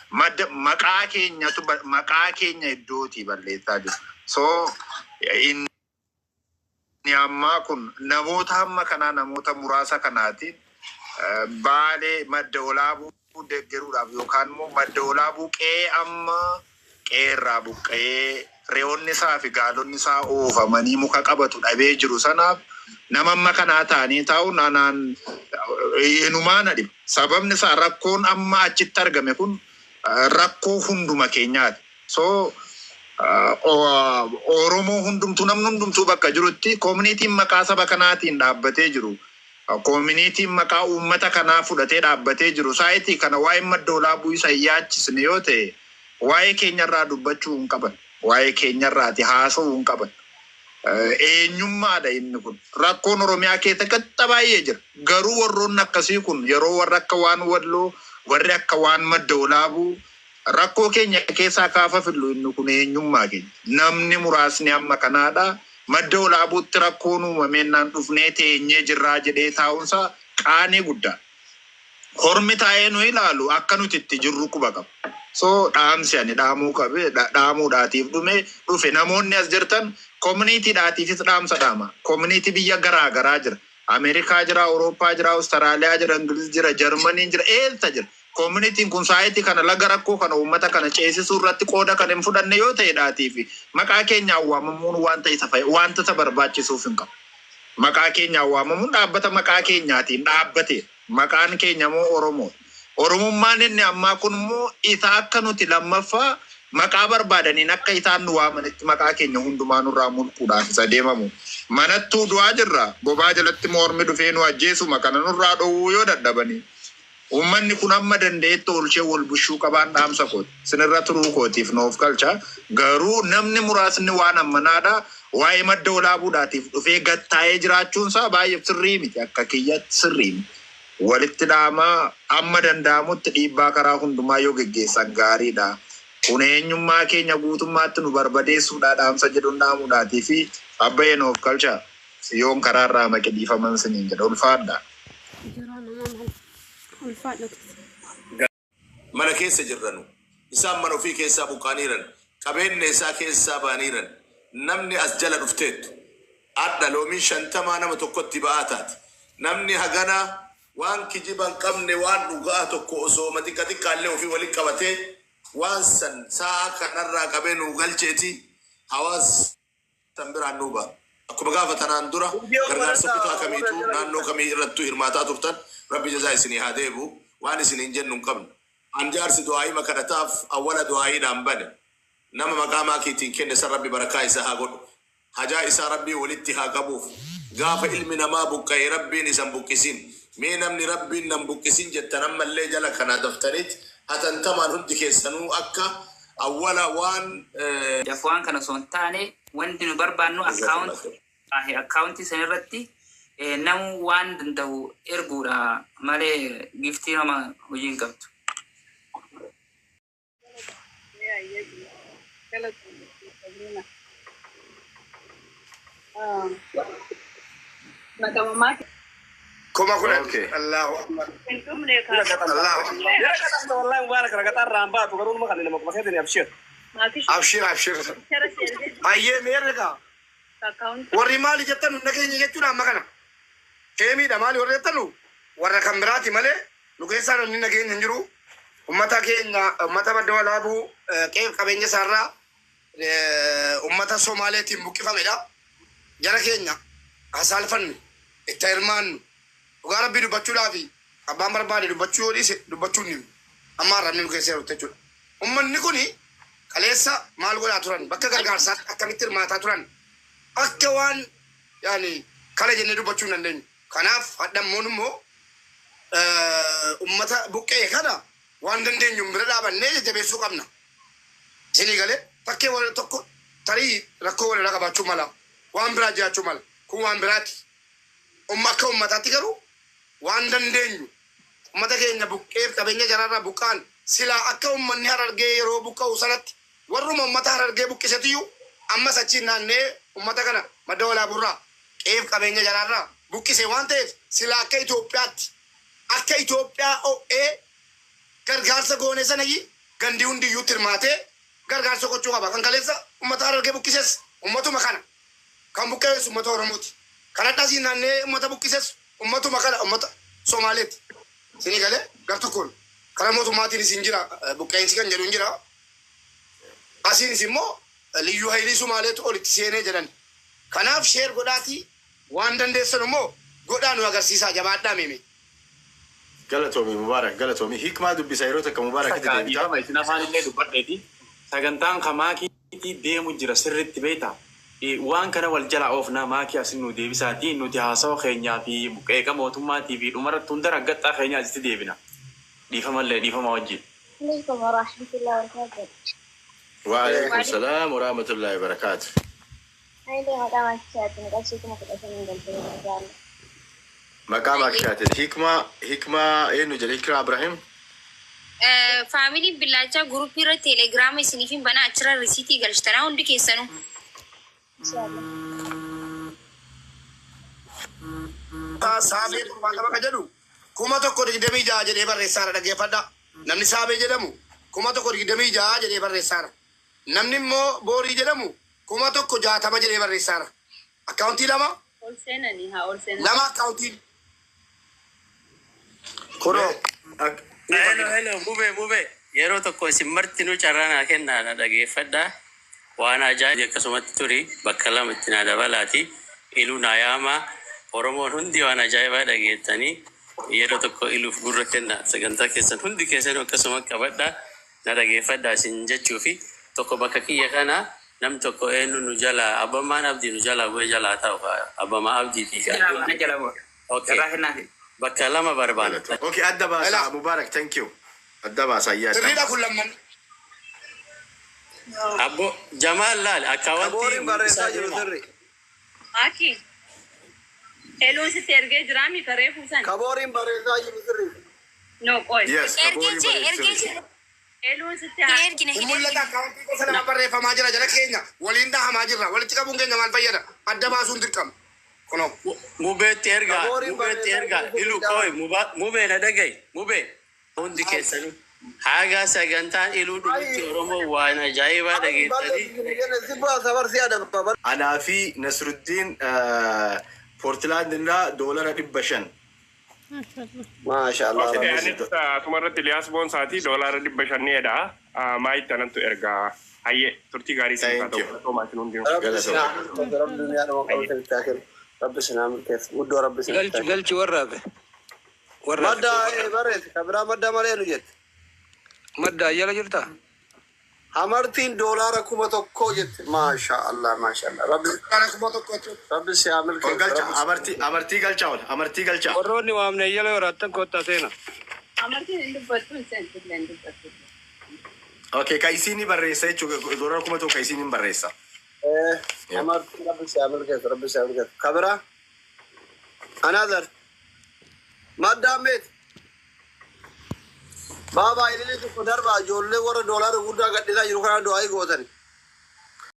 Madda maqaa keenyatu maqaa keenya iddootii balleessaa jiru. So inni ammaa kun namoota hamma kanaa, namoota muraasa kanaatiin Baalee Madda Walaabuu deeggaruudhaaf yookaan immoo Madda Walaabuu qe'ee amma qe'eerraa buqqa'ee, re'oonni isaa fi gaalonni isaa oofamanii muka qabatu dhabee jiru sanaaf nama amma kanaa ta'anii taa'uun anaan inumaa na dhiba. Sababni isaa rakkoon amma achitti argame kun rakkoo hunduma keenyaati. So Oromoo hundumtuu, namni hundumtuu bakka jirutti, communityn maqaa saba kanaatiin dhaabbatee jiru, communityn maqaa uummata kanaa fudhatee dhaabbatee jiru, saayitii kana waa'ee Madda Walaabuu isa hin yaachisne yoo ta'e, waa'ee keenyarraa dubbachuu hin qaban. Waa'ee keenyarraati haasa'uu hin qaban. Eenyummaadha inni kun. Rakkoon Oromiyaa keessa qaxxa baay'ee jira. Garuu warroonni akkasii kun yeroo warra akka waan Walloo, warri akka waan Madda Walaabuu rakkoo keenya keessaa kaafa fillu, inni kun eenyummaa keenya. Namni muraasni amma kanaadha. Madda Walaabuutti rakkoon uumameennaan dhufnee teenyee jirraa jedhee taa'uunsaa qaanii guddaa. Hormi taa'ee nu ilaalu akka nuti itti jirru quba qaba. So dhaamsi ani dhaamuu qabe, dhaamuudhaatiif dhume dhufe, namoonni as jirtan communitydhaatiifis dhaamsa dhaama. Community biyya garaa garaa jira. Ameerikaa jira, Awurooppaa jira, Awustiraaliyaa jira, Ingiliz jira, Jarmaniin jira, eessa jira. Communityn kun saayitii kana laga rakkoo kana uummata kana ceesisuu irratti qooda kan hin fudhanne yoo ta'edhaatii fi maqaa keenyaan waamamuun wanta isa wanta isa barbaachisuuf hin qabu. Maqaa keenyaan waamamuun dhaabbata maqaa keenyaatiin dhaabbate. Maqaan keenya immoo Oromoo. Oromummaan inni ammaa kun immoo isa akka nuti lammaffaa maqaa barbaadaniin akka isaan nu waamanitti maqaa keenya hundumaa nurraa mulquudhaaf isa deemamu. Manattuu du'aa jirra. Bobaa jalatti mormi dhufee nu ajjeesuma kana nurraa dhowwuu yoo dadhabanii. Uummanni kun amma danda'etti oolchee wal bushuu qabaan dhaamsa kooti. Sinirra turuu kootiif nuuf galcha. Garuu namni muraasni waan ammanaadha. Waa'ee Madda Walaabuudhaatiif dhufee gattaa'ee jiraachuun isaa baay'ee sirrii miti. Akka kiyyatti sirrii miti. Walitti dhaamaa amma danda'amutti dhiibbaa karaa hundumaa yoo geggeessan gaariidha. Kun eenyummaa keenya guutummaatti nu barbadeessuudha dhaamsa jedhuun dhaamuudhaatii fi abbayee nuuf galcha. Yoon karaarraa maqe dhiifaman siniin jedha, ulfaadha. Jira nama maal ulfaadhatu. Mana keessa jirranu isaan mana ofii keessaa buqqaaniiran, qabeenya isaa keessaa baaniiran. Namni as jala dhufteettu adda loomiin 50 nama tokkotti ba'aa taate, namni hagana waan kijiba hin qabne, waan dhugaa tokko osoo xiqqa xiqqaallee ofii waliin qabatee waan san sa'a kanarraa qabee nuu galcheeti hawaasa san biraan nuu ba'a. Akkuma gaafa tanaan dura gargaarsa kutaa kamiituu naannoo kamii irrattuu hirmaataa turtan, Rabbi jazaa isinii haa deebu. Waan isiniin jennu hin qabnu. An jaarsi du'aa'ima kadhataaf awwala du'aa'iidhaan bane. Nama maqaa maakiitiin kenne san Rabbi barakaa isaa haa godhu. Hajaa isaa Rabbii walitti haa qabuuf. Gaafa ilmi namaa buqqa'e Rabbiin isan buqqisin. Mee namni Rabbiin nan buqqisin jettan ammallee jala kana daftaniit hatantamaan hundi keessanuu akka awwala waan Dafwaan kana osoo hin taane, wanti nu barbaannu account san irratti namu waan danda'u erguudha malee giftii nama hojii hin qabdu. 10,000. Okay. Allahu akbar. Hin dhumne. Allahu akbar. Jara kadhata, wallahi Mubarak ragataa irraa hin baatu, garuu numa kan nama kuma keetiin abshir. Abshir, abshir. Ayyee, meerre kaa. Warri maali jettan hunda keenya jechuudha amma kana. Sheemiidha maali warri jettanu warra kan biraati malee nu keessaa namni nageenya hin jiru. Ummata keenya, ummata Madda Walaabuu qe'eef qabeenya isaarraa ummata Somaaleetiin buqqifamedha. Jara keenya hasaalfannu, itti hirmaannu. Dhugaa Rabbii dubbachuudhaafi abbaan barbaade dubbachuu yoo dhiise dubbachuun ni amma arrabni nu keessa jiru jechuudha. Ummanni kuni kaleessa maal godhaa turan, bakka gargaarsaatti akkamitti hirmaataa turan, akka waan yaani kana jennee dubbachuu hin dandeenyu. Kanaaf hadhammoon immoo ummata buqqee kana waan dandeenyuun bira dhaabannee jajjabeessuu qabna. Isinii galee fakkee wal tokko tarii rakkoo walirraa qabaachuu mala, waan biraa jiraachuu mala, kun waan biraati. Umma akka ummataatti garuu waan dandeenyu ummata keenya buqqeef qabeenya jaraarraa buqqa'an, silaa akka ummanni Harargee yeroo buqqa'u sanatti warruma ummata Harargee buqqisetiyyuu ammas achiin naannee ummata kana Madda Walaaburraa qe'eef qabeenya jaraarraa buqqise waan ta'eef, silaa akka Itoophiyaatti, akka Itoophiyaa o'ee Gargaarsa goone sanayyi gandi hundiyyuu tirmaatee gargaarsa gochuu qaba. Kan kaleessa uummata Harargee buqqises uummatuma kana. Kan buqqees uummata Oromooti. Kan hadhasii naannee uummata buqqises uummatuma kana uummata Somaaleeti. Isinii galee gar tokkoon karaa mootummaatiin isin jira buqqeensi kan jedhu hin jira. Asiinis immoo liyyuu haayilii Somaaleetu olitti seenee jedhan. Kanaaf share godhaatii waan dandeessan immoo godhaa nu agarsiisaa jabaadhaa mime. Galatoomii Mubaarak, galatoomii. Hikmaa dubbisa yeroo takka Mubaarak itti deebita. Dhiifama isin afaan illee dubbadheeti. Sagantaan kamaakiitii deemu jira sirriitti beektaa. Waan kana wal jala oofnaa maakii asin nu deebisaati nuti haasawa keenyaa fi qeeqa mootummaatii fi dhumarratti hunda raggaxxaa keenyaa asitti deebina. Dhiifamallee dhiifama wajjin. عليكم ورحمة الله وبركاته. وعليكم السلام ورحمة الله وبركاته. أنا maqaa maakishaatiin qarshii 15,000 galtee jaalladha. Maqaa maakishaatiin Hikmaa, Hikmaa eenyu jedhe? Hikmaa Ibrahim. Faamiliin billaachaa guruppii irra teelegiraama isiniif hin banaa, achirra risiitii galchitanaa hundi keessanuu. Inshallah. Saabee 70 kan jedhu 1026 jedhee barreessaara, dhaggeeffadha. Namni Saabee jedhamu 1026 jedhee barreessaara. Namni immoo Boorii jedhamu 1060 jedhee barreessaara. Akkaawuntii lama Ol seenanii haa ol seenan. lama akkaawuntiin. Kunoo. Hello, hello, mube, mube. Yeroo tokko isin martinuu carraa naa kennaa, na dhageeffadhaa. Waan ajaa'iba akkasumatti turi bakka lama itti naa dabalaati. Iluu naa yaamaa. Oromoon hundi waan ajaa'ibaa dhageettanii yeroo tokko iluuf gurra kennaa. Sagantaa keessan hundi keessanuu akkasuma qabadhaa. Na dhageeffadhaa isin jechuu fi tokko bakka kiyya kanaa nam tokko eenyu nu jalaa abbamaan abdii nu jalaa bu'ee jalaa taa'u abbamaa abdii fi Jala jala bu'a. Okay. Carraa kennaafi. Bakka lama barbaada. Okay, adda baasaa Mubaarak, thank you. Adda baasaa ayyaa. Sirriidha kun lamman. Abbo Jamaal laal akkaawwantii Kabooriin barreessaa jiru sirri. Maaki. Eluun sitti ergee jiraa mi karee fuusan? Kabooriin barreessaa jiru sirri. No qoy. Yes, Ergee jee, ergee jee. Eluun sitti Hin haa. ergine, Hin hin mul'ata ergine. akkaawuntii gosa lama barreeffamaa jira jala keenya waliin dhahamaa jirra. Walitti qabuun keenya maal fayyada? Adda baasuun dirqama. Kunoo. Mubeetti ergaa, Kabooriin mubeetti barreessaa ergaa, jiru ilu sirriidha. kooy, mubee na dhagayi, mubee. Hundi keessanuu. Haga sagantaan iluu dhumutti Oromoo waan ajaa'ibaa dhageettanii. Si baasa barsi adaba. Anaa fi Nasruddiin Poortilaand irraa $500. Maasha Allah. Anis asumarratti Iliyaas Boonsaatii $500dha. Maayitti anattu ergaa. Hayyee, turtii gaarii siif haa ta'u. Galatoomaa isin hundinuu. Rabbi sinaa milkeessu, Rabbi duniyaa dhuma qabate bittaa kennu. Rabbi sinaa milkeessu. Guddoo Rabbi sinaa Galchi galchi warra hafe. Warra hafe. Madda barreessi. Kabiraa madda malee nu jette. Madda ayyala jirtaa? Hamartiin $1,000 jette. Maasha Allah, maasha Allah. Rabbi $1,000 jechuudha. Rabbi si haa Ol milkeessu. galcha, Rabbi si amartii, amartii galcha ol, amartii galcha. Warroonni waamne ayyala yoraattan kottaa seena. Amartiin hin dubbattu, hin seentillee hin dubbattu. Okay, ka isiin barreessa jechuudha. $1,000 ka isiin hin barreessa. Amartiin Rabbi si haa milkeessu, Rabbi si haa milkeessu. Kabiraa. Another. Madda meet. Baabaa ililii tokko darba ijoollee warra doolaara guddaa gadhiisaa jiru kana du'aa gootani.